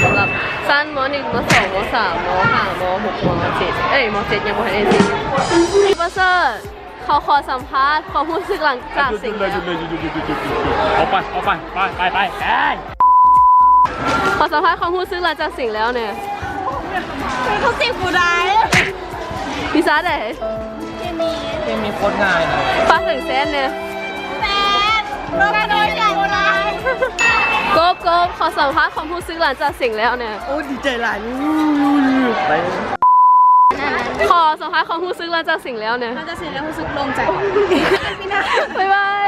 ສຳລັບຊັ້ນ ມໍໜຶ່ງ ມໍສອງ ມໍສາມ ມໍຫ້າ ມໍຫົກ ມໍເຈັດ ເອີຍ ມໍເຈັດຍັງບໍ່ທັນໄດ້ເສັງ. ປຣເຊີ ເຂົາຂໍສຳພາດຄວາມຮູ້ສຶກຫຼັງຈາກເສັງແລ້ວ. ອອກໄປ ອອກໄປ ໄປ ໄປ ໄປ ໄປ. ຂໍສຳພາດຄວາມຮູ້ສຶກຫຼັງຈາກເສັງແລ້ວແດ່. ເຂົາເສັງບໍ່ໄດ້. ວິຊາໃດ? ເຄມີ. ເຄມີໂຄດງ່າຍນະ. ຝາກເຖິງແຊນແດ່. ແຊນ ລົບໂດຍໃຫຍ່ບໍ່ໄດ້. ກົບ ກົບ ຂໍສຳພາດຄວາມຮູ້ສຶກຫຼັງຈາກເສັງແລ້ວແດ່. ໂອ້ ດີໃຈຫຼາຍ. ຂໍສຳພາດຄວາມຮູ້ສຶກຫຼັງຈາກເສັງແລ້ວແດ່. ຫຼັງຈາກເສັງແລ້ວຮູ້ສຶກໂລ່ງໃຈ. ບາຍບາຍ.